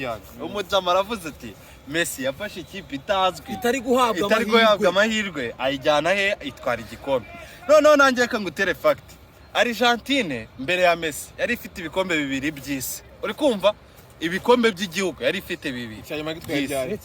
Yanjye, umujama aravuze ati Messi yafashe ikipe itazwi, itari guhabwa itari guhabwa amahirwe, ayijyana he, itwara igikombe. Noneho nanjye reka ngutere fact. Argentine mbere ya Messi yari ifite ibikombe bibiri by'isi, uri kumva? Ibikombe by'igihugu yari ifite bibiri Icyanyuma gitwaye by'isi. ryari?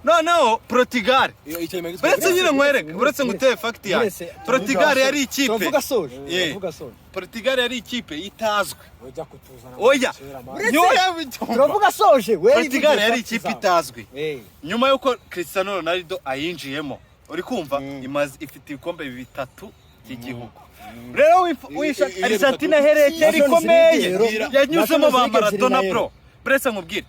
Noneho Portugal, Iyo icyanyuma gitwaye. Uretse nyine nkwereke, uretse ngutere fact yanjye, Portugal yari ikipe Turavuga soje. Yeah. Turavuga soje. Portugal yari ikipe itazwi. Ujya kutuzana Oya. kera, man. Nyoya. Turavuga soje we. Portugal yari ikipe itazwi. Eh. Nyuma y'uko Cristiano Ronaldo ayinjiyemo, uri kumva, imaze ifite ibikombe bitatu by'igihugu. Rero wishaka Argentina ahereye kera Nations ikomeye, League rero. yanyuzemo Nations ba League ebyiri Maradona. nayo. Bro, buretse nkubwire,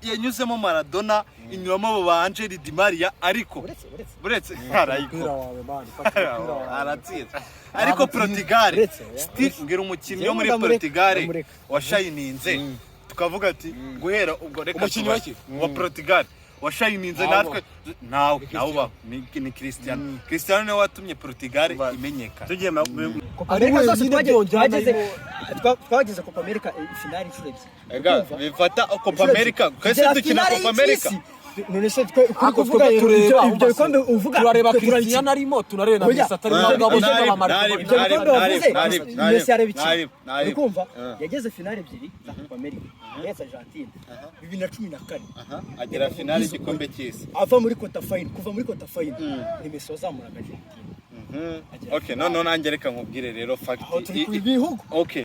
yanyuzemo Maradona, inyuramo abo ba Angel Di Maria, ariko Uretse, uretse. Buretse Umupira arayiko wawe, man, fata umupira wawe. Aratsinze, ariko Portugal Uretse, oya. still, mbwira umukinnyi wo muri Ndamureka, Portugal ndamureka. washayininze, tukavuga ati guhera ubwo reka Umukinnyi tubaze. wa Wa Portugal washayininze Ntawo. natwe nawe nawe ubaho ni Cristiano. Cristiano niwe watumye Portugal imenyekana. Tugiye Copa America zose wenyine byongera twageze, twageze Copa America finale inshuro ebyiri. Ega bifata Copa America twese Tugera dukina finale Copa America. y'isi. None se twe kuri Ariko kuvuga twebwe ibyo tureba, ibyo bikombe uvuga, turareba twe turabikina. Cristiano arimo, tunareba na Oya. Messi atarimo, ngabo zo n'abamariko. Ibyo bikombe wavuze, Messi yarabikina. Nari Uri kumva, yageze finale ebyiri za Copa America ahetse Argentine 2014. Agera finale igikombe cy'isi. Ava muri quarter final, kuva muri quarter final ni Messi wazamuraga Argentine. Agera Okay, noneho nanjye reka nkubwire rero fact. Aho turi ku bihugu. Okay.